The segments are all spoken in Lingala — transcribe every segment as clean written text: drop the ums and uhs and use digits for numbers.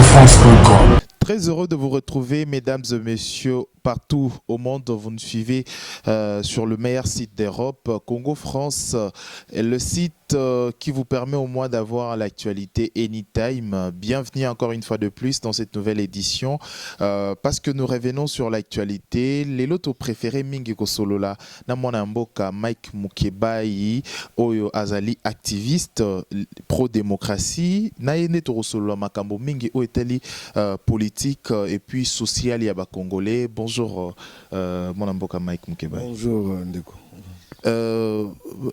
congofrance.com. Très heureux de vous retrouver, mesdames et messieurs, partout au monde. Vous nous suivez sur le meilleur site d'Europe, Congo France, le site qui vous permet au moins d'avoir l'actualité anytime. Bienvenue encore une fois de plus dans cette nouvelle édition, parce que nous revenons sur l'actualité. Lelo topréféré mingi kosolola na mwana mboka Mike Mukebayi, oyo azali activiste pro-démocratie. Na ye nde tokosolola makambo mingi oyo etali politique et puis sociale ya Congolais. Bonjour, mwana mboka Mike Mukebayi. Bonjour, ndeko.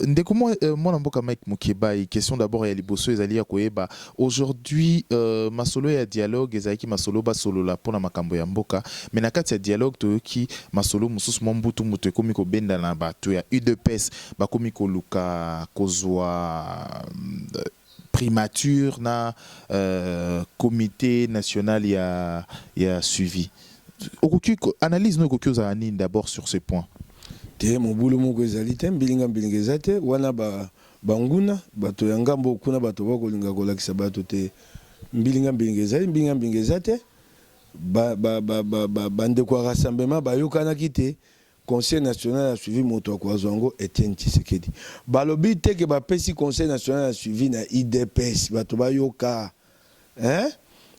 Ndeko mwana mboka Mike Mukebayi, question d'abord ya liboso ezali ya koyeba aujourd'hui masolo ya dialogue ezalaki masolo basolola mpona makambo ya mboka, mais na kati ya dialogue toyoki masolo mosusu, mwa mbutu moto ekomi kobenda na bato ya UDPS, bakomi koluka kozwa primature na comité national ya suivi. Okoki analyse no ekoki ozala nini d'abord sur ce point? Te, mobulu moko ezali te, mbilinga mbilinga eza te. Wana banguna, bato ya ngambo kuna, bato bakolinga kolakisa bato te mbilinga mbilinga ezali. Mbilinga mbilinga eza te. Bandeko ya rassemblement bayokanaki te. Conseil national ya suivi, moto akozwa yango Etienne Tshisekedi. Balobi te ke bapesi conseil national ya suivi na UDPS. Bato bayoka, hein?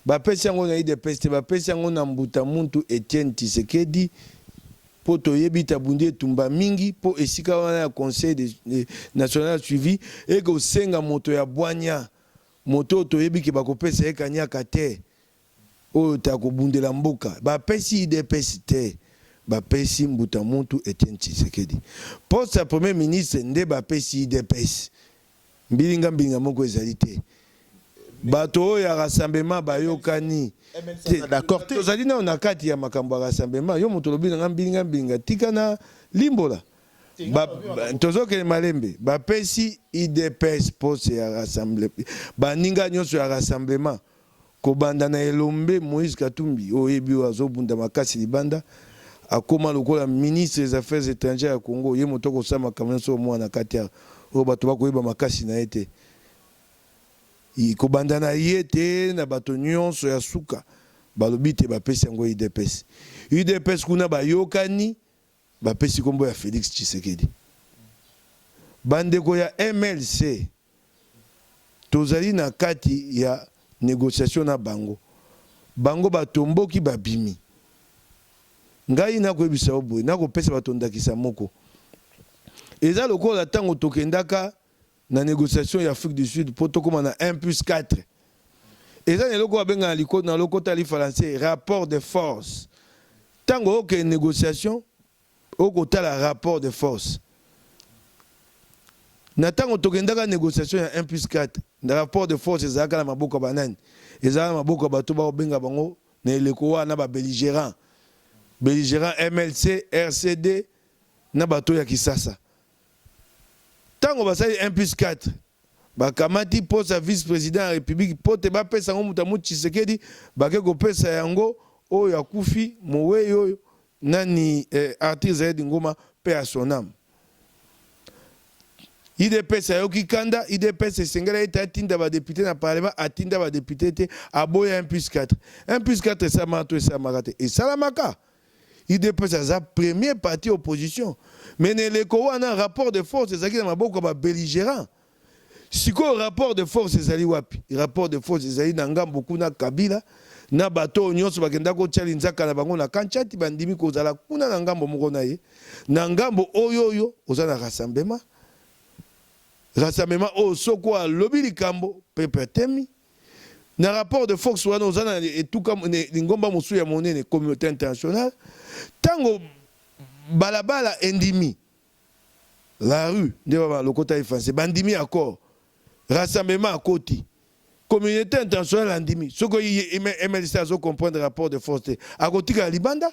Bapesi yango na UDPS te, bapesi yango na mbuta muntu Etienne Tshisekedi, mpo toyebi tabundi etumba mingi mpo esika wana ya conseil national ya suivi. Ekosenga moto ya bwanya, moto oyo toyebi ke bakopesa ye kanyaka te, oyo takobundela mboka. Bapesi UDPS te, bapesi mbuta muntu Etienne Tshisekedi. Poste ya premier ministre nde bapesi UDPS. Mbilinga mbilinga moko ezali te. Bato oyo ya rassemblement bayokani. D'accord te. Tozali nano na kati ya makambo ya rassemblement. Yo moto olobi nanga mbilinga mbilinga, tika na limbola. Tozokende malembe. Bapesi UDPS poste ya rassemble, baninga nyonso ya rassemblement, kobanda na elombe Moïse Katumbi, oyo oyebi, oyo azobunda makasi libanda, akóma lokola ministre des Affaires étrangères ya Congo. Ye moto akosala makambo nyonso oyo mwana kati ya oyo bato bakoyeba makasi na ye te. Kobanda na ye te na bato nyonso ya suka, balobi te bapesi yango UDPS. UDPS kuna bayokani, bapesi nkombo ya Félix Tshisekedi. Bandeko ya MLC, tozali na kati ya négociation na bango. Bango batomboki, babimi. Ngai nakoyebisa yo boye, nakopesa bato ndakisa moko. Eza lokola ntango tokendaka na négociation ya Afrique du Sud mpo tokóma na 1 plus 4. Eza na eloko babengaka na lokota ya lifalanse rapport de force. Ntango okende négociation, okotala rapport de force. Na ntango tokendaka négociation ya 1 plus 4, na rapport de force ezalaka na maboko ya banani? Ezalaka na maboko ya bato bakobenga bango na eleko wana babelligérant, belligérant MLC, RCD na bato ya Kisasa. Ntango basali 1 plus 4, bakamati poste ya vice président ya République mpo te bapesa yango moto amu Tshisekedi, bake kopesa yango oyo akufi, mowei oyo nani, Arthur Zahedi Ngoma, mpe ya son âme. UDPS ayoki kanda. UDPS esengeli ete atinda badéputé na parlement, atinda badéputé te, aboya 1 plus 4. 1 plus 4 esalamaka to esalamaka te? Esalamaka. UDPS aza premier parti opposition, mais na eleko wana rapport de force ezalaki na maboko ya babelligérant. Sikoyo rapport de force ezali wapi? Rapport de force ezali na ngambo kuna, Kabila na bato oyo nyonso bakenda kotia linzaka na bango na kantiati, bandimi kozala kuna na ngambo moko na ye. Na ngambo oyo oza na rassemblement, rassemblement oyo soko alobi likambo, pepe atemi. Na rapport de force wana, oza na etuka lingomba mosusu ya monene, communauté internationale. Ntango balabala endimi, la rue nde balokota ye français, bandimi accord, rassemblement akoti, communauté internationale andimi. Soki MLC azocomprendre rapport de force te, akotikala libanda,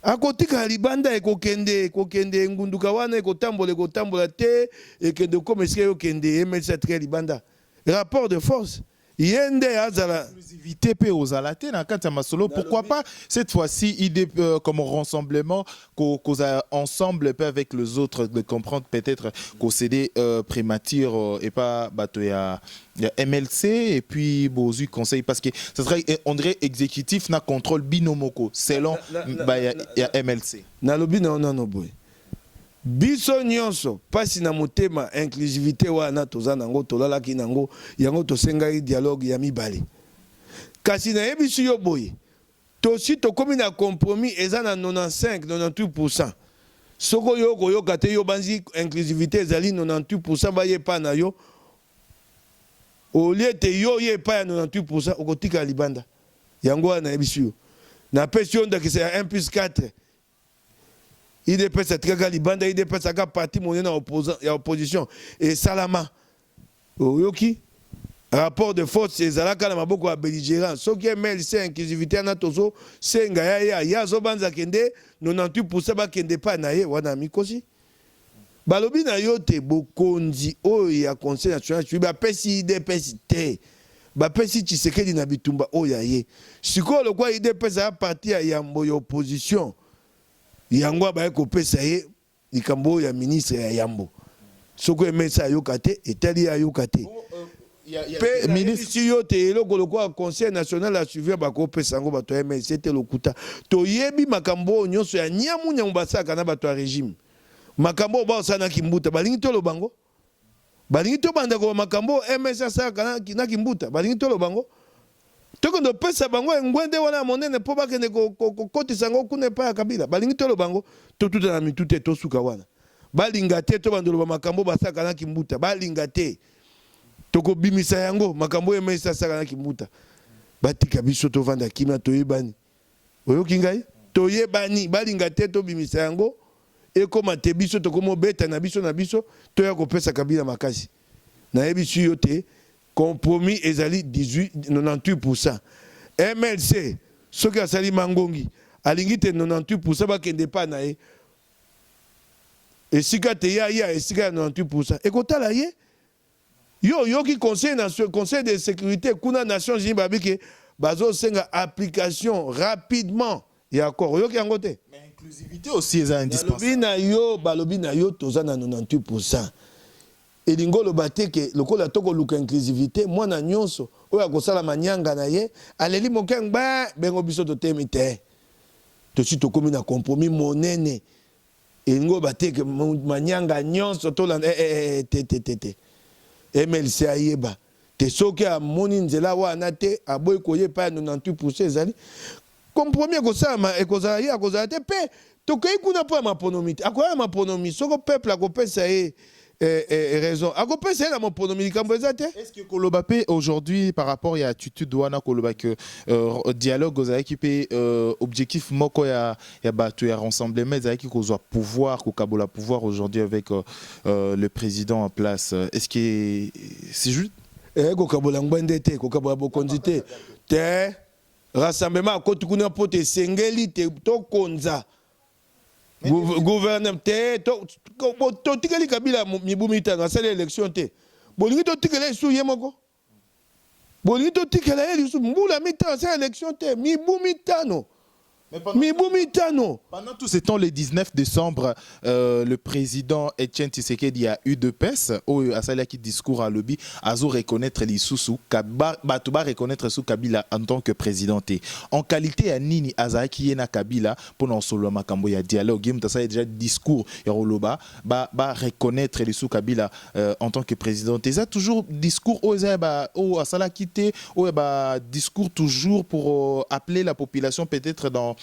akotikala libanda. Ekokende, ekokende, engunduka wana ekotambola, ekotambola te, ekende okoma esika eyokende. MLC atikala libanda. Rapport de force. Ye nde azala. Inclusivité pe ozala te na kati ya masolo. Pourquoi pas cette fois-ci idée comme rassemblement kozala ensemble pe avec les autres, de comprendre peut-être kocéder primature et pas bato ya MLC et puis bozui conseil, parce que ça serait, on dirait, exécutif na contrôle bino moko selon ba ya MLC. Nalobi na yo nano boye: biso nyonso mpasi na motema. Inclusivité wana toza nango, tolalaki nango yango, tosengaki dialogue ya mibale. Kasi nayebisi yo boye, tosi tokómi na compromis, eza na 95 98. Soki oyo okoyoka te, yo banzi inclusivité ezali 98, baye epai na yo, olie te, yo ye epai ya 98, okotikala libanda. Yango wana nayebisi yo, napesi yo ndakisa ya 1 plus 4. UDPS atikaka libanda. UDPS aka parti monene ya opposition esalama. Oyoki, rapport de force ezalaka na maboko ya belligérant. Soki MLC, inclusivité wana tozosenga ya ye, ye azobanza kende 98, bakende epai na ye wana, mikosi. Balobi na yo te, bokonzi oyo ya Conseil national suivi bapesi UDPS te, bapesi Tshisekedi na bitumba oyo ya ye. Sikoyo lokwa UDPS aya parti ya yambo ya opposition, yango abaye kopesa ye likambo oyo ya ministre ya yambo. Soki emesa ayoka te, etali ye, ayoka te. Mpe nayebisi yo te, eloko lokola Conseil national ya suivi bakopesa yango bato ya MLC te, lokuta. Toyebi makambo oyo nyonso ya nyamunyamu basalaka na bato ya régime. Makambo oyo baosala na Kimbuta, balingi toloba ngo? Balingi tobanda koba makambo oyo MS asalaka na Kimbuta? Balingi toloba ngo? Tokende opesa bango engwende wana ya monene mpo bakende kokotisa yango kuna epai ya Kabila? Balingi toloba yango? Totuta na mitu te, tosuka wana. Balinga te, tobanda oloba makambo basalaka na Kimbuta. Balinga te, tokobimisa yango, makambo oyo MS asalaka na Kimbuta. Batika biso tovanda kimia, toyebani. Oyoki ngai? Toyebani. Balinga te, tobimisa yango, ekóma te biso tokóma obeta na biso na biso, toya kopesa Kabila makasi. Nayebisi yo te, compromis ezali 18 98. MLC soki asali mangongi, alingi te 98 bakende epai na ye, esika te ya ye, esika ya 98 ekotala ye. Yo oyoki conseil de sécurité kuna, Nations unies, babiki bazosenga application rapidement ya accord. Oyoki yango te? Mais inclusivité aussi eza indispensable. Balobi na yo, balobi na yo, toza na 98. Elingi oloba te ke lokola tokoluka inclusivité, mwana nyonso oyo akosala manyanga na ye, aleli moke ngba bengo, biso totemi te. Tosi tokómi na compromis monene. Elingi oloba te ke manyanga nyonso tolanda eh, eh, eh, te, te, te, te. MLC ayeba te, soki amoni nzela wana te, aboyi koya epai ya 98, ezali compromis ekosalama, ekozala ye akozala te. Mpe tokei kuna mpo ya maponomi te. Akoya na maponomi soko peuple akopesa ye raison, akopesa ye na maponomi, likambo eza te. Est-ce que koloba mpe aujourd'hui par rapport ya attitude wana, koloba que dialogue ozalaki mpe objectif moko ya bato ya rassemblement ezalaki kozwa pouvoir, kokabola pouvoir aujourd'hui avec le président en place, est-ce que c'est juste? Kokabola ngwende te, kokabola bokonzi te te. Rassemblement akoti kuna mpo te esengeli te tokonza gouvernement te. Totikeli Kabila mibu 5, asali élection te. Bolingi totikela esu ye moko? Bolingi totikela ye lisusu mbula 5, asali élection te, mibu 5, mibu 5? Pendant tout ce temps, le 19 décembre, le président Etienne Tshisekedi ya UDPS, oyo asalaki discours alobi, azo reconnaître lisusu, bato ba reconnaître sous Kabila en tant que président te. En qualité ya nini azalaki ye na Kabila pour na makambo ya dialogue? Ye moto asali déjà discours ya koloba ba reconnaître lisusu Kabila en tant que président te. Eza toujours discours oyo eza ya ba oyo asalaki te, oyo ba discours toujours pour appeler la population peut-être dans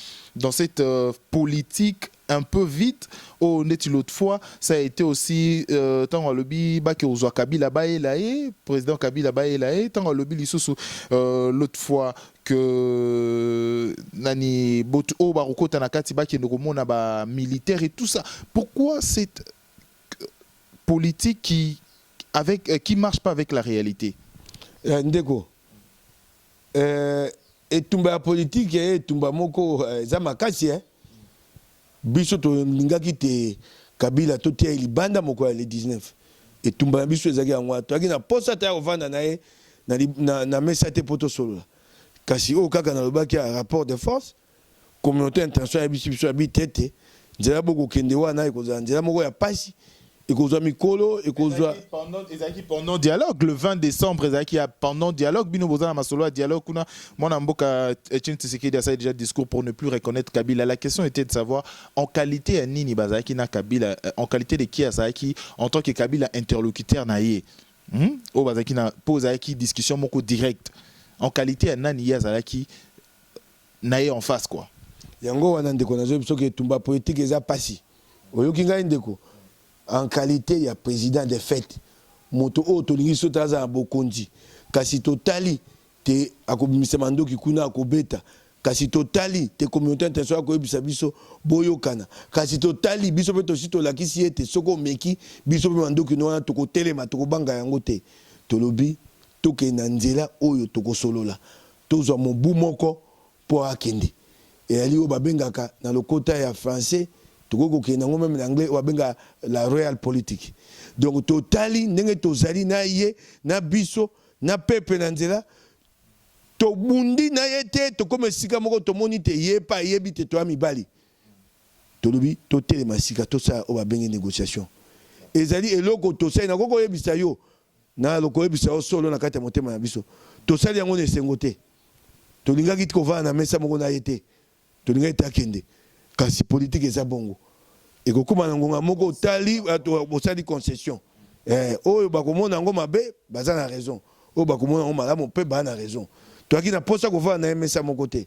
cette politique un peu vite. Oyo neti l'autre fois, ça a été aussi ntango alobi bake kozwa Kabila, bayela ye président Kabila, bayela ye. Ntango alobi lisusu l'autre fois que nani botu oyo bakokota na kati, bakende komona bamilitaire et tout ça. Pourquoi cette politique qui marche pas avec la réalité? Ndeko, etumba ya politike, etumba moko eza makasi. Biso tolingaki te Kabila totia ye libanda moko ya le 19. Etumba na biso ezalaki yango wana. Toyaki na posa ta ya kovanda na ye. na, na, na mesa te mpo tosolola. Kasi oyo kaka nalobaki ya rapport de force, communauté internationale ayebisi biso abi te te nzela bokokende wana ekozala nzela moko ya pasi, ekozwa mikolo, ekozwa. Ezalaki pendant dialogue le 20 décembre, ezalaki ya pendant dialogue. Bino boza na masolo ya dialogue kuna, mwana mboka Etienne Tshisekedi asali déjà discours pour ne plus reconnaître Kabila. La question était de savoir en qualité ya nini bazalaki na Kabila, en qualité de qui azalaki en tant que Kabila interlocuteur na ye, Oyo bazalaki na mpo ezalaki discussion moko direct, en qualité ya nani ye azalaki na ye en face, quoi? Yango wana, ndeko, nazoyebi soki etumba politique eza pasi. Oyoki ngai, ndeko? En qualité ya président de fait, moto oyo tolingi so aza na bokonzi, kasi totali te akobimisa mandoki kuna akobeta, kasi totali te communauté internationale akoyebisa biso boyokana, kasi totali biso mpe tosi tolakisi ete soki omeki biso mpe mandoki no wana, tokotelema, tokobanga yango te. Tolobi tokende na nzela oyo tokosolola, tozwa mobu moko mpo akende. Eyali oyo babengaka na lokota ya français, tokoki kokende yango même na anglais, oyo babengaka la réelle politique. Donc totali ndenge tozali na ye na biso na pepe na nzela, tobundi na ye te. Tokóma esika moko, tomoni te ye mpe ayebi te toya mibali. Tolobi totelema sika, tosala oyo babengi négociation. Ezali eloko tosali, nakoki koyebisa yo, na koyebisa yo solo na kati ya motema na biso, tosali yango na esengo te. Tolingaki kovanda na mesa moko na ye te, tolingaki te akende. Kasi politique eza bongo, ekokóma na ngonga moko otali osali concession. Oyo bakomona yango mabe baza na raison, oyo bakomona yango malamu mpe baza na raison. Toyaki na posa kovanda na ye mesa moko te,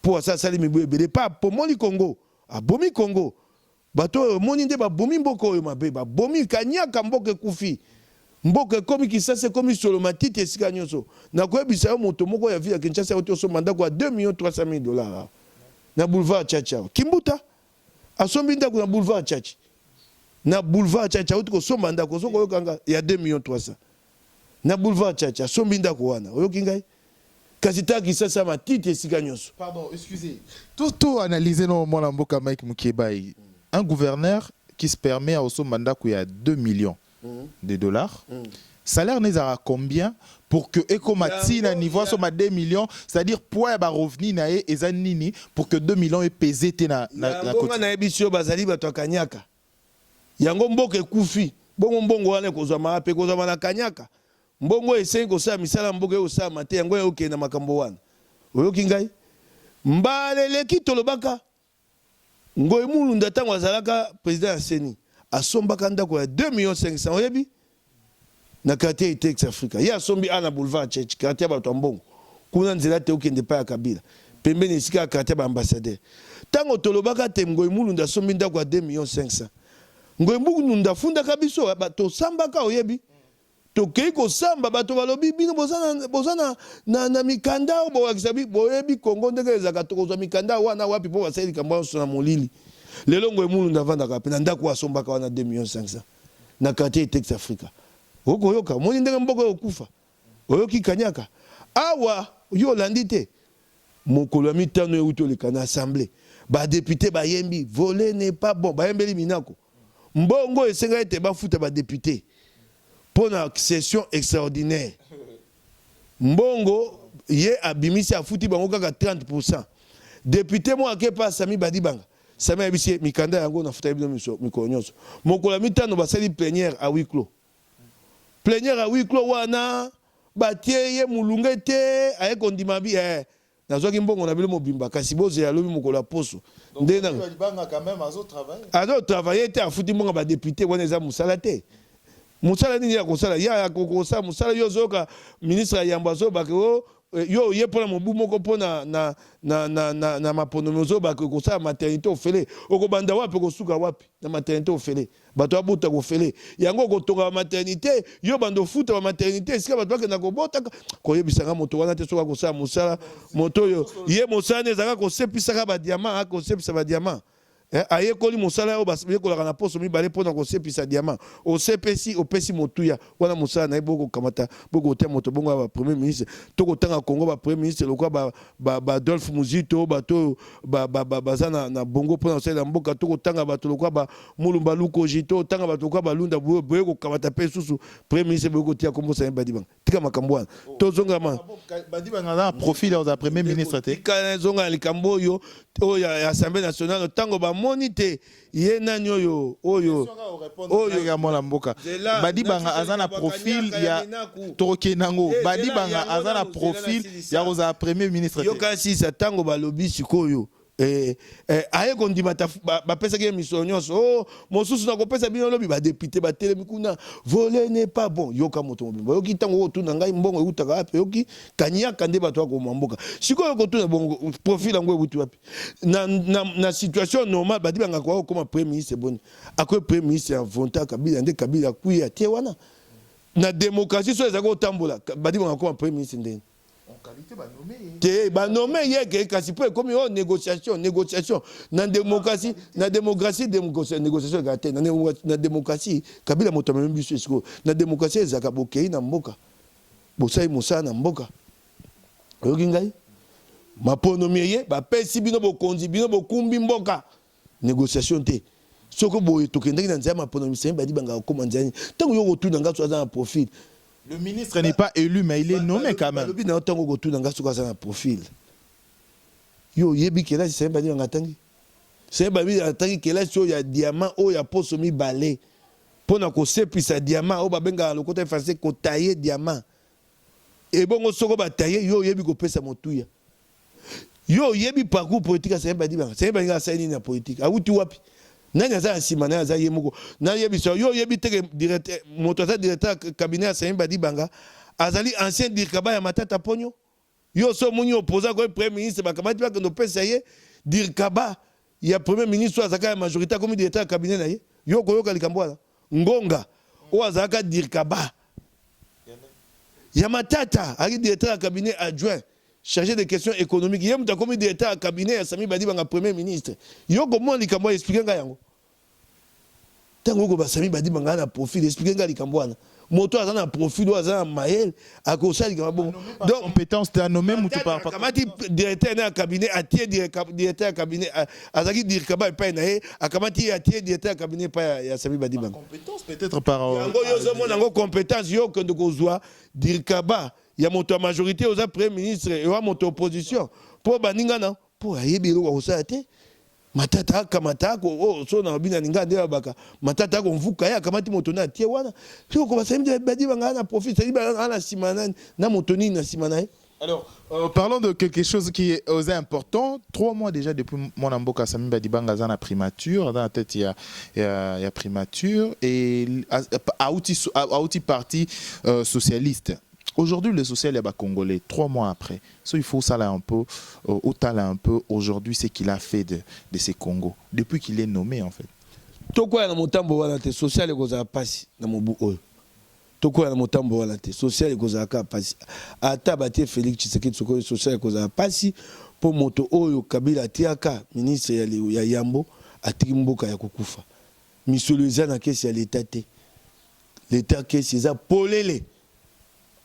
mpo asa asali mibu ebele mpe apomoli Congo, abomi Congo. Bato oyo omoni nde babomi mboka oyo mabe, babomi kanyaka, mboka ekufi, mboka ekomi Kisasa, ekomi solo matiti esika nyonso. Nakoyebisa yo, moto moko ya ville ya Kinshasa oti osomba ndako ya 2 millions 300 000 dollars na boulevard Tshatshi. Kimbuta asombi ndako na boulevard Tshatshi, na boulevard Tshatshi auti kosomba ndako. Ozo koyoka nga? Ya 2 millions 300 na boulevard Tshatshi, asombi ndako wana. Oyoki ngai? Kasi ta Kisasa, matiti esika nyonso. Pardon, excusez, tout tout analyser no, mwana mboka Mike Mukebayi, un gouverneur qui se permet à osomba ndako ya 2 millions de dollars, salaire nezalaka combien pour que ekoma ntina niveau asomba 2 millions? C'est-à-dire poids ya barevenu na ye eza nini pour que 2 millions epese te na Yango nga nayebi si oyo bazali bato ya kanyaka. Yango mboka ekufi bongo. Mbongo wana ekozwama mpe ekozwama na kanyaka. Mbongo esengi kosala misala, mboka ekosalama te. Yango ekokende na makambo wana. Oyoki ngai? Mbala eleki tolobaka, Ngoy Mulunda, ntango azalaka président ya CENI, asombaka ndako ya 2 millions 500, oyebi, na quartier Itex Africa. Ye asombi a na boulevard Tshatshi, quartier ya bato ya mbongo kuna, nzela te okende epai ya Kabila, pembeni esika ya quartier ya baambassadeur. Ntango tolobaka te Ngoy Mulunda asombi ndako ya 2 millions 500, Ngoy Mulunda afundaka biso, tosambaka, oyebi, tokei kosamba, bato balobi bino boza na, boza na mikanda oyo bolakisa boyebi Kongo ndenge ezalaka, tokozwa mikanda wana wapi? Mpo basali likambo nyonso na molili. Lelo Ngoy Mulunda avandaka mpe na ndako oyo asombaka wana 2 millions 500 na quartier Itex Africa. Okoyoka, omoni ndenge mboka oyo okufa? Oyoki kanyaka awa, yo olandi te. Mokolo ya mitano euti oleka na assemblée, badéputé bayembi "Voler n'est pas bon", bayembeli minako. Mbongo esengaki ete bafuta badéputé mpo na session extraordinaire, mbongo ye abimisi, afuti bango kaka 30. Député moko ake pa Sami Badibanga, Sami ayebisi ye: "Mikanda yango nafuta bino mikolo nyonso." Mokolo ya mitano basali plénière à huis clos. Plénière à huis clos wana, batie ye molunge te, aye kondima bi nazwaki mbongo na bino mobimba, kasi bozela lobi mokolo ya poso nde azotravaille te. Afuti mbongo badéputé wana, eza mosala te. Mosala nini ya kosala? Ya kosala mosala, yo ozoyoka ministre ya yambo azobaka o yo oye mpona mobu moko mpo na maponomi, ozobaka kosala maternité ofele. Okobanda wapi, okosuka wapi na maternité ofele? Bato babota kofele yango, okotonga bamaternité, yo banda ofuta bamaternité esika bato bakenda kobotaka. Koyebisanga moto wana te soki akosala mosala. Moto oyo ye mosala nde ezalaka kosepisaka badiamant, akosepisa badiamant. Eh, ayekoli mosala oyo bayekolaka na poso mibale mpo na kosepisa diamant. Osepesi, opesi motuya wana mosala na ye. Bokokamata, bokotia moto bongo ya ba premier ministre. Tokotanga Congo ba premier ministre lokola ba Adolphe Muzito, bato oyo baza na bongo mpo na kosalela mboka. Tokotanga bato lokola ba Mulumba Lukoji, tokotanga bato lokola ba Lunda. Boye kokamata mpe susu premier ministre, boye kotia kombo Samy Badibanga. Tika makambo wana, tozonga ma Badibanga aza na profil ya kozala premier ministre te. Tika, ezonga na likambo oyo ya Assemblée nationale. Ntango bamoni te ye nani oyo ya mwana mboka Badibanga aza na profil ya, tokokende yango, Badibanga aza na profil ya kozala premier ministre te. Yoka sisa, ntango balobi sikoyo aye kondima, bapesaki ye misolo nyonso. Oh, mosusu nakopesa bino lobi. Badéputés batelemi kuna: "Voler n'est pas bon." Yoka, moto mobimba oyoki ntango otuna ngai mbongo eutaka wapi. Oyoki kaniaka nde bato akoma mboka. Sikoyo kotuna bongo, profil yango euti wapi? Na situation normale, Badibanga koka kokoma premier ministre boni? Akoyi premier ministre ya volonté ya Kabila nde Kabila akwi atie wana. Na démocratie so ezalaki kotambola, Badibanga akoma premier ministre ndeni te? Banommer ye ke, kasi mpo ekomi oyo négociation, négociation na démocratie. Na démocratie, négociation ezalaka te. Na démocratie, Kabila moto amemi biso esikoyo na démocratie. Ezalaka bokei na mboka, bosali mosala na mboka. Oyoki ngai? Maponomi eye, bapesi bino bokonzi, bino bokumbi mboka. Négociation te. Soki boye tokendaki na nzela ya maponomi, Samy Badibanga kokóma nzela nini? Ntango yo kotuna nga so aza na profil. Le ministre n'est pas élu, mais il est nommé quand même. Balobi na yo, ntango kotuna nga soki aza na profil, yo oyebi kelasi Samy Badibanga atangi? Samy Badibanga atangi kelasi oyo ya diamant, oyo ya poso mibale mpo na kosepisa diamant, oyo babengaka lokota français kotailler diamant. Ebongo soko batailler, yo oyebi kopesa motuya? Yo oyebi parcours politique ya Samy Badibanga? Samy Badibanga asali nini na politique? Awuti wapi? Nani aza na nsima naye? Aza ye moko. Nayebisa yo, oyebi te ke directeur, moto aza directeur ya cabinet ya Samy Badibanga azali ancien dircaba ya Matata Ponyo? Yo so omoni opposant koye premier ministre, bakamati, bakende opesa ye dircaba ya premier ministre oyo azalaka ya majorité, akomi directeur ya cabinet na ye. Yo koyoka likambo wana, ngonga oyo azalaka dircaba ya Matata, azalaki directeur ya cabinet adjoint chargé de questions économiques, ye moto akomi directeur ya cabinet ya Samy Badibanga, premier ministre. Yo komona likambo wana, expliquer ngai yango. Ntango oko ba Samy Badibanga na profil, expliquer ngai likambo wana. Moto aza na profil oyo aza na mayele akosala likambo bongo. Donc compétence te, anommé mutu par Akamati directeur na ya cabinet, atie directeur ya cabinet. Azalaki dircaba epai na ye, akamati ye, atie directeur ya cabinet epai ya Samy Badibanga. Compétence peut-être par Yango yo ozomona yango compétence? Yo okende kozwa dircaba ya moto ya majorité, oza premier ministre, ewa moto opposition mpo baninga na mpo ayebi eloko akosala te. Matata akamata ako oyo so na babina ninga nde babaka Matata akomvuka ye, akamati moto na atie wana. Soko ba Samy Badibanga na profil, Samy na nsima nani na moto nini na nsima na ye? Alors, parlons de quelque chose qui est aussi important. 3 mois déjà depuis mwana mboka Samy Badibanga aza na primature, dans la tête il y a primature et auti parti socialiste. Aujourd'hui, le social est congolais. 3 mois après, so, il faut ça là un peu, otala un peu aujourd'hui ce qu'il a fait de ces Congo depuis qu'il est nommé en fait. Tokoya na motambo wana te. Social ekozala mpasi na mobu oyo. Tokoya na motambo wana te. Social ekozala kaka mpasi. Ata batie Félix Tshisekedi, sokoyo social ekozala mpasi, mpo moto oyo Kabila atiaka ministre ya yambo atiki mboka ya kokufa. Misolo eza na caisse ya leta te. Leta, caisse eza polele.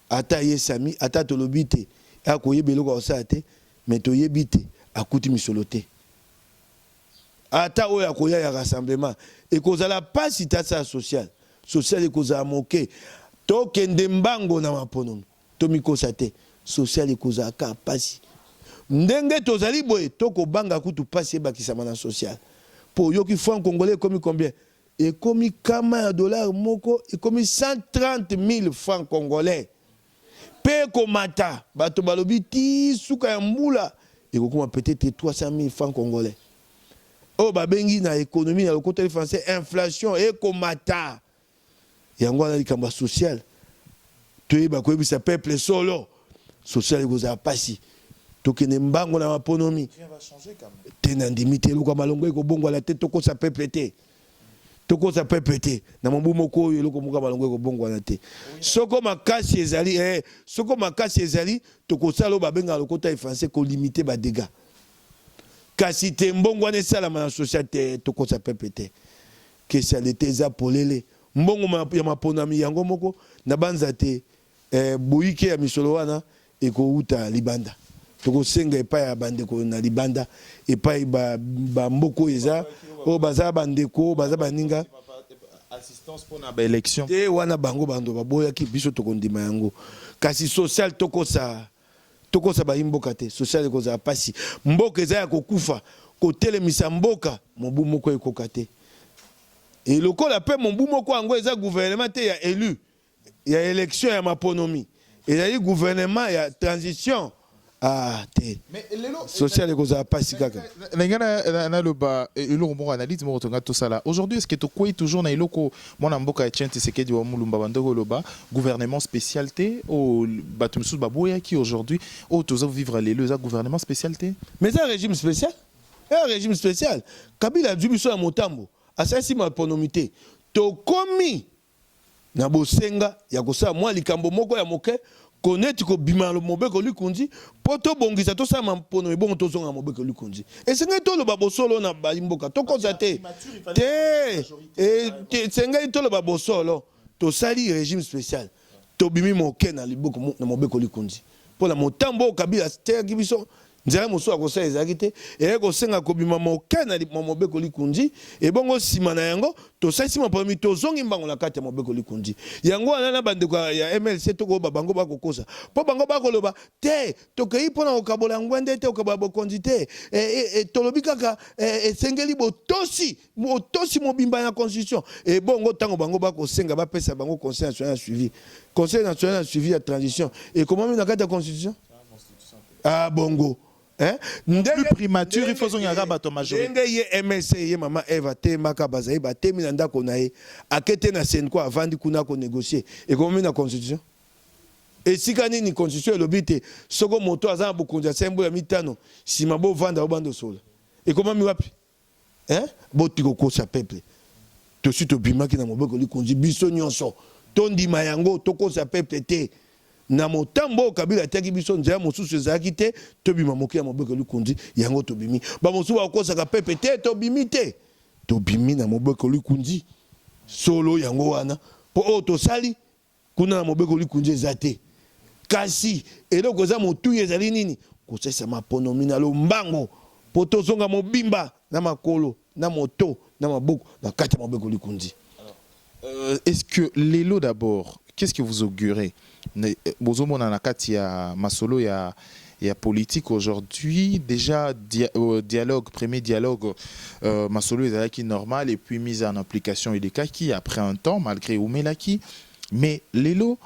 Ata ye Samy, ata tolobi te akoyeba eloko akosala te, mais toyebi te akuti misolo te. Ata oyo akoya ya rassemblement, ekozala mpasi te asala social. Social ekozala moke. Tokende mbango na maponomi, tomikosa te. Social ekozala kaka mpasi. Ndenge tozali boye, tokobanga kutu mpasi ebakisama na social, mpo oyoki franc congolais ekomi combien? Ekomi kama ya dollar moko ekomi 130 000 francs congolais, mpe ekomata. Bato balobi ti suka ya mbula ekokoma peut-être 300 000 francs congolais. Oyo babengi na économie na lokota français inflation ekomata. Yango wana likambo ya social, toyeba koyebisa peuple solo, social ekozala mpasi. Tokende mbango na maponomi te. Nandimi te eloko ya malongo ekobongwala te. Tokosa peuple te, tokosa peuple te. Na mobu moko oyo, eloko moko ya malongo ekobongwana te. Soko makasi ezali, soko makasi ezali, tokosala oyo babengaka lokota ya français kolimiter badégâts. Kasi te mbongo wana esalama na social te, tokosa peuple te. Caisse ya l'Etat eza polele. Mbongo ya maponami yango moko nabanza te boyike ya misolo wana ekowuta libanda. Tokosenga epai ya bandeko na libanda, epai ba ba mboka oyo eza oyo baza bandeko, baza baninga. Assistance pona ba elections. Te wana bango bando baboyaki biso tokondima yango. Kasi social tokosa tokosa bayi mboka te. Social ekozala pasi. Mboka eza ya kokufa. Kotelemisa mboka mobu moko ekoka te. Et lokola pe mobu moko yango eza gouvernement te ya elu ya election ya maponomi ezali gouvernement ya transition ah te social ekozala pasi kaka. Na nga naloba eloko moko, analyse moko tonga tosala aujourd'hui. Est-ce que tokwei toujours na eloko mwana mboka Etienne Tshisekedi wa Mulumba bandoko oloba gouvernement spécial te, oyo bato misusu baboyaki? Aujourd'hui oyo toza vivre lelo eza gouvernement spécial te? Mais eza régime spécial, eza régime spécial. Kabila azwi biso ya motambo, asalisi maponomi te. Tokomi na bosenga ya kosala mwa likambo moko ya moke koneti kobima na mobeko likonzi mpo tobongisa, tosala mapono, ebongo tozonga na mobeko likonzi. Esengeli toloba bosolo na bayi-mboka, tokosa te te. Esengeli toloba bosolo. Tosali régime spécial, tobimi moke na liboko na mobeko likonzi mpo na motambo oyo Kabila atiaki biso. Nzela mosusu ya kosala ezalaki te, eyaki kosenga kobima moke na mobeko likonzi, ebongo nsima na yango tosalisi maponomi, tozongi mbango na kati ya mobeko likonzi. Yango wana na bandeko ya MLC tokoyoba bango bakokosa, mpo bango bakoloba te tokei mpo na kokabola ngwende te, kokabola bokonzi te, tolobi kaka esengeli botosi botosi mobimba ya constitution. Ebongo ntango bango bakosenga bapesa bango Conseil national ya suivi, Conseil national ya suivi ya transition ekomami na kati ya constitution? Ah bongo, hein? Ndenge primature, il faut zongaka bato majorité. Ndenge ye MLC, ye mama Eva atemaka, bazali batemi na ndako na ye, ake te na CENCO, avandi kuna konégocier, ekomi na constitution? Esika nini constitution elobi te soko moto aza na bokonzi asali mbula 5, nsima bovanda bobanda osola? Ekomami wapi, hein? Boti kokosa peuple. Tosi tobimaki na mobeko likonzi, biso nyonso tondima yango, tokosa peuple te. Na motambo oyo Kabila atiaki biso, nzela mosusu ezalaki te, tobima moke ya mobeko likonzi. Yango tobimi. Bamosusu bakokosaka peuple te, tobimi te, tobimi na mobeko likonzi solo. Yango wana mpo oyo tosali kuna na mobeko likonzi eza te. Kasi eloko eza motuya ezali nini? Kosalisa maponomi na lombango mpo tozonga mobimba na makolo na moto na maboko na kati ya mobeko likonzi. Est-ce que lelo d'abord, qu'est-ce que vous augurez bozomona na kati ya masolo ya politique aujourd'hui? Déjà dialogue, premier dialogue, masolo ezalaki normal et puis mise en application elekaki après un temps, malgré umelaki. Mais lelo,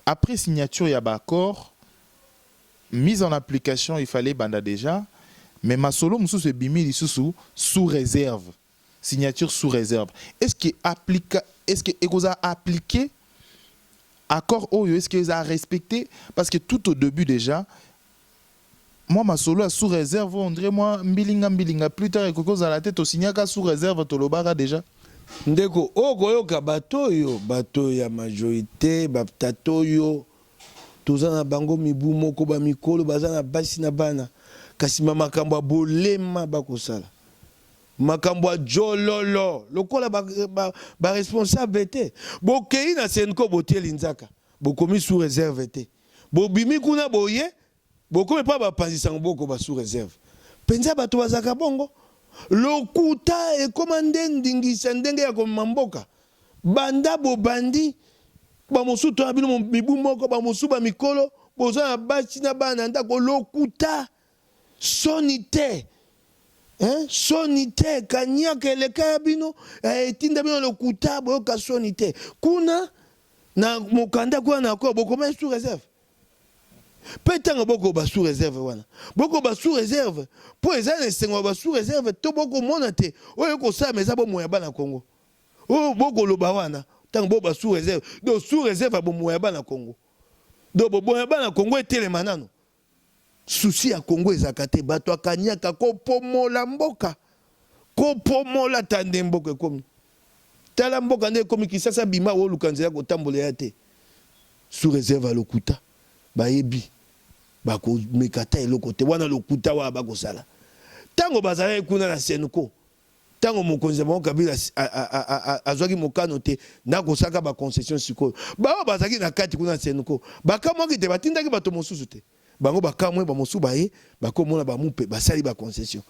après signature ya baaccord, mise en application il fallait banda déjà, mais masolo mosusu ebimi lisusu sous réserve, signature sous réserve. Est-ce que ekozala appliqué, accord oyo? Est-ce que eza respecté? Parce que tout au début déjà, moi, masolo ya sous réserve, on dirait moi mbilinga mbilinga. Plus tard ekoki kozala te tosignaka sous réserve, tolobaka déjà. Ndeko, oyo koyoka bato oyo, bato ya majorité, batata oyo toza na bango mibu moko, bamikolo baza na basi na bana, kasi makambo ya bolema bakosala, makambo ya jololo lokola baresponsable ba te. Bokei na CENCO, botieli nzaka, bokomi sous réserve te. Bobimi kuna, boye bokomi mpa bapanzisango, boko sous réserve. Mpenza bato bazalaka bongo. Lokuta ekóma nde ndingisa ndenge ya komema mboka. Banda bobandi, bamosusu to na bino mibu moko, bamosusu bamikolo, boza na basi na bana na ndako. Lokuta, soni te, hein? Soni te. Kaniaka eleka ya bino, etinda bino lokuta. Boyoka soni te. Kuna na mokanda, kuna na accord, bokoma sous réserve. Mpe ntango bokoba sous réserve wana, bokoba sous réserve mpo eza na esengo ya ba sous réserve to bokomona te oyo ekosalama eza bomoi ya bana Kongo oyo bokoloba wana? Ntango boba sous réserve, donc sous réserve ya bomoi ya bana Kongo, donc bomoi ya bana Kongo etelema nano. Souci ya Kongo ezalaka te. Bato akaniaka kopomola mboka, kopomola ta nde mboka ekomi. Tala mboka nde ekomi. Kisasa bima, oluka nzela kotambola ya te. Sous réserve ya lokuta, bayebi bakomeka ta eloko te wana. Lokuta wana bakosala. Ntango bazalaki kuna na Cenco, ntango mokonzi na bango Kabila azwaki mokano te na kosalaka ba concessions sikoyo, baoyo bazalaki na kati kuna na Cenco bakamwaki te, batindaki bato mosusu te. Bango bakamwe, bamosusu baye bakomona ba mupe basali ba concessions.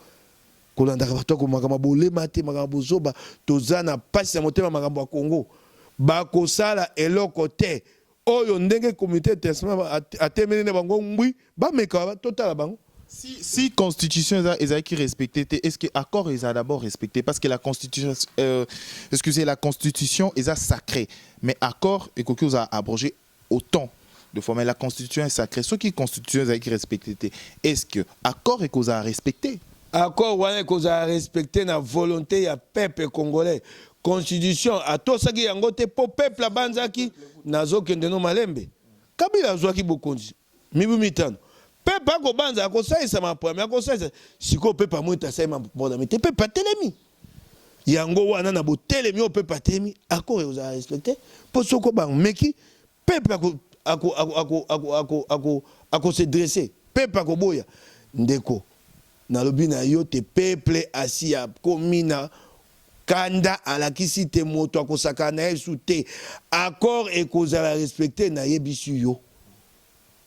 Kolandaka bato yako makambo ya bolema te, makambo ya bozoba, toza na pasi na motema makambo ya Congo. Bakosala eloko te. Oyo ndenge communaute internationale atemeli na bango ngwi, bameka totala bango. Si, si constitution eza ezalaki respecte te, est-ce que accord ezala d'abord respecte? Parce que la constitution, excusez, la constitution eza sacrée, mais accord ekoki kozala abrogé autant de fois, mais la constitution est sacrée. Soki constitution ezalaki respecte te, est-ce que accord ekozala respecte? Accord wana ekozala respecte na volonte ya peuple congolais. Constitution atosaki yango te po peuple abanzaki nazokende no malembe. Kabila azwaki bokonzi mibu mitano. Peuple akobanza akosalisa maponami akosalisa sikoyo peuple amoni te asali maponami te peuple atelemi. Yango wana na botelemi oyo peuple atelemi accord ekozala respecte po soko bameki Peuple ako ako ako ako ako ako ako ako se dresser. Peuple akoboya. Ndeko, nalobi na yo te peuple asi akomi na kanda alakisi te moto akosakana na ye lisusu te. Accord ekozala respecter nayebisi yo.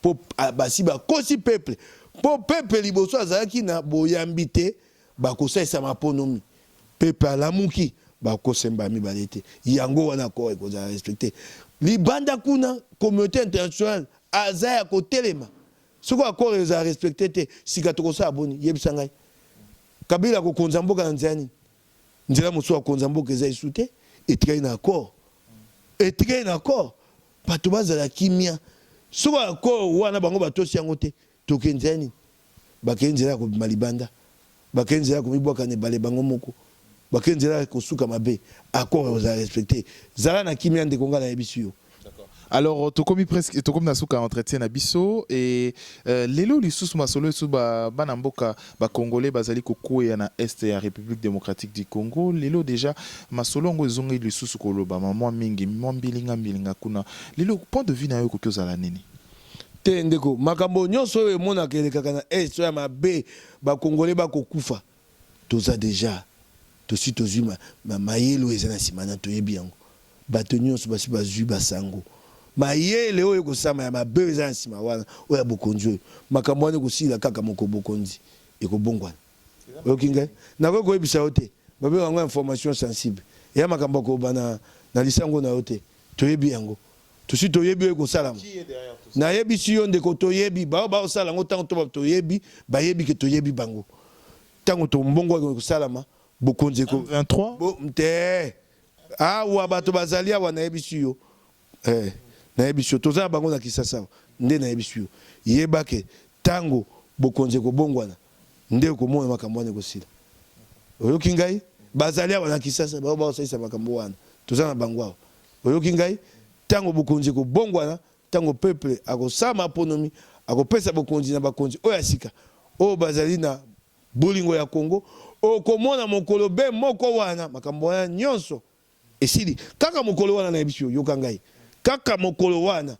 Po basi bakosi peuple. Po peuple liboso azalaki na boyambi te bakosalisa maponomi. Peuple alamuki bakosa mbala mibale te. Yango wana accord ekozala respecte. Libanda kuna communaute internationale aza ya kotelema. Soki accord ezala respecte te sika tokosala boni? Yebisa ngai. Kabila akokonza mboka na nzela nini? Nzela mosusu akonza mboka eza lisusu te. Etikali na accord. Etikali na accord. Bato bazala kimia. Soki accord wana bango batosi yango te tokende nzela nini? Bakei nzela ya kobima libanda. Bakei nzela ya komibwaka na ebale bango moko. Bakei nzela ya kosuka mabe. Accord ekozala respecte. Zala na kimia ndeko nga nayebisi yo. Alors tokomi presque tokomi na suka ya entretien na biso et lelo lisusu masolo esu ba bana mboka ba congolais bazali kokweya na est ya Republique democratique du Congo lelo dejà masolo yango ezongi lisusu kolobama mwa mingi mwa mbilinga mbilinga kuna lelo point de vue na yo ekoki ozala nini? Te ndeko, makambo nionso oyo emonaka elekaka na est oyo ya mabe ba congolais ba kokufa toza dejà tosi tozui mayele oyo eza na sima na toyebi yango bato nionso basi bazui ba sango mayele oyo ekosama ya mabe oyo eza na sima wana oyo ya bokonzi oyo makambo wana ekosila kaka mokolo bokonzi ekobongwana oyoki ngai nakoki koyebisa yo te babengaka yango information sensible eya makambo ya koloba na na lisango na yo te toyebi yango Tosi toyebi oyo ekosalama. Nayebisi yo ndeko toyebi baoyo baosala yango tango to toyebi bayebi ke toyebi bango. Tango to mbongo ekosalama bokonzi eko M23 bo te awa bato bazali awa nayebisi yo eh nayebisi yo toza na bango na Kisasa awa nde nayebisi yo yeba ke tango bokonzi ekobongwana nde okomona makambo wana ekosila. Oyoki ngai? Bazali awa na Kisasa baoyo baosalisa makambo wana toza na bango awa. Oyoki ngai? Tango bokonzi ekobongwana, tango peuple akosala maponomi, akopesa bokonzi na bakonzi oyo ya sika, oyo bazali na bolingo ya Congo, okomona mokolo be moko wana, makambo wana nionso esili. Kaka mokolo wana nayebisi yo, yoka ngai, kaka mokolo wana,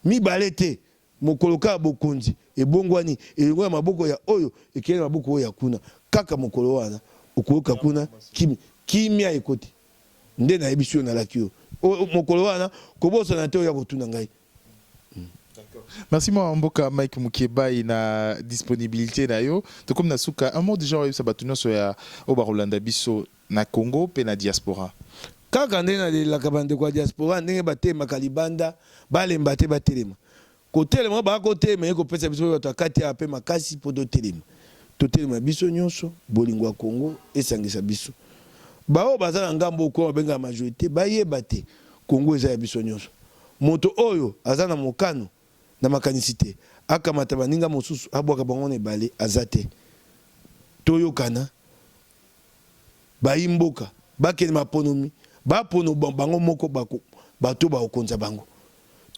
mibale te, mokolo kaka bokonzi ebongwani, elongwe na maboko ya oyo, ekei na maboko oyo ya kuna, kaka mokolo wana, okoyoka kuna kimia, kimia ekoti. Nde nayebisi yo nalaki yo mokolo wana kobosana te oya kotuna ngai. Merci mwana mboka Mike Mukebayi na disponibilite na yo. Tokomi na suka. Un mot déjà oyebisa bato nyonso ya oyo bakolanda biso na Congo pe na diaspora. Kaka ndenge nalelaka bandeko ya diaspora ndenge batelemaka libanda balemba te batelema. Kotelema oyo ba kotelema eko pesa biso pe bato ya kati awa pe makasi po totelema. Totelema biso nionso, bolingo ya Congo esangisa biso. Ba oyo baza na ngambo oyo kuna babengaka majorite bayeba te Congo eza ya biso nionso. Moto oyo aza na mokano na makanisi te akamata baninga mosusu abwaka bango na ebale aza te. Toyokana. Bayi mboka bakende maponomi bapono bango moko bato oyo bakokonza bango.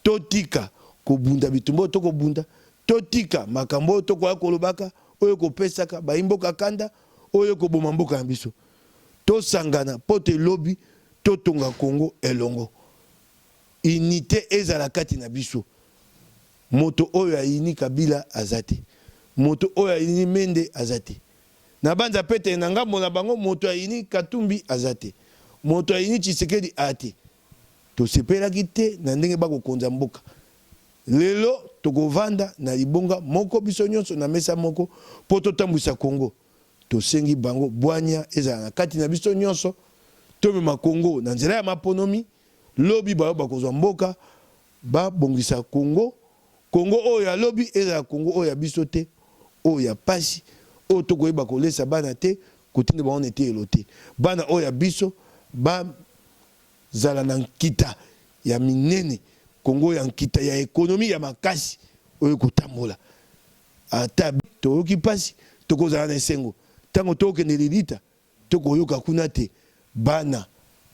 Totika kobunda bitumba oyo tokobunda, totika makambo oyo tokoya kolobaka oyo ekopesaka bayi mboka kanda, oyo ekoboma mboka na biso. Tosangana mpo te lobi totonga Congo elongo. Unite ezala kati na biso. Moto oyo ayini Kabila aza te. Moto oyo ayini Mende aza te. Na banza mpe te na ngambo na bango moto ayini Katumbi aza te, moto ayini Tshisekedi aa te. Tosepelaki te na ndenge bakokonza mboka. Lelo tokovanda na libonga moko biso nyonso na mesa moko mpo totambwisa Congo. Tosengi bango bwanya ezala na kati na biso nyonso, tomema Congo na nzela ya maponomi, lobi baoyo bakozwa mboka babongisa Congo, Congo oyo ya lobi ezala Congo oyo ya biso te, oyo ya pasi, oyo tokoyeba kolesa bana te, kotinda bango na eteyelo te. Bana oyo ya biso bazala na nkita ya minene, Congo ya nkita ya economie ya makasi oyo ekotambola. Ata toyoki pasi, tokozala na esengo tango tokokende lilita. Tokoyoka kuna te bana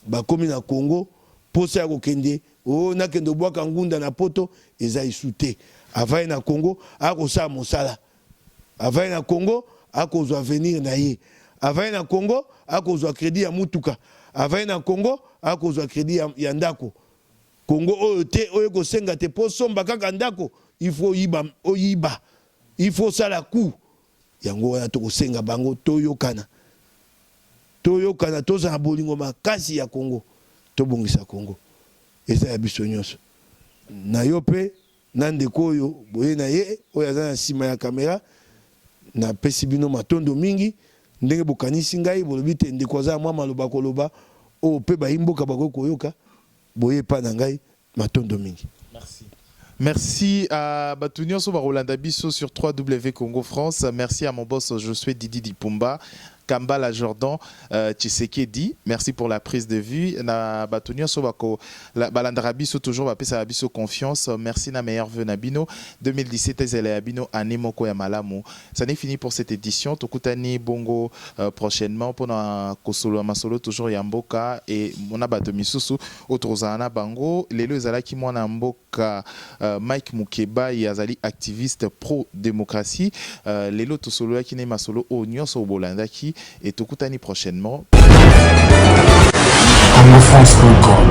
bakomi na Congo posa ya kokende oh nakende obwaka ngunda na poto eza isu te avandi na Congo akosala mosala avandi na Congo akozwa avenir na ye avandi na Congo akozwa credit ya mutuka avandi na Congo akozwa credit ya, ya ndako Congo oyo te oyo ekosenga te po osomba kaka ndako il faut oyiba oyiba il faut osala coup Yango wana tokosenga bango toyokana, toyokana, tozala na bolingo makasi ya Congo, tobongisa Congo, eza ya biso nyonso. Na yo pe na ndeko oyo boye na ye oyo aza na sima ya camera, napesi bino matondo mingi ndenge bokanisi ngai, bolobi te ndeko aza na mwa maloba koloba oyo pe bayi mboka bakoki koyoka, boye epa na ngai. Matondo mingi. Merci. Merci à bato nyonso bakolanda biso sur 3W Congo France. Merci à mon boss Josué Didi Dipumba, Kambala Jordan euh, Tshisekedi. Merci pour la prise de vue. Na bato nyonso bako la, balandaka biso toujours bapesaka biso confiance. Merci na meilleur vœu na bino. 2017 ezala ya bino année moko ya malamu. Ça n'est fini pour cette édition. Tokutani bongo euh, prochainement pona kosolola masolo toujours ya mboka et mona bato misusu oyo tokozala na bango. Lelo ezalaki mwana mboka euh, Mike Mukebayi, azali activiste pro démocratie. Euh, lelo tosololaki na ye masolo oyo nyonso bolandaki et tokutani prochainement. Congofrance.com.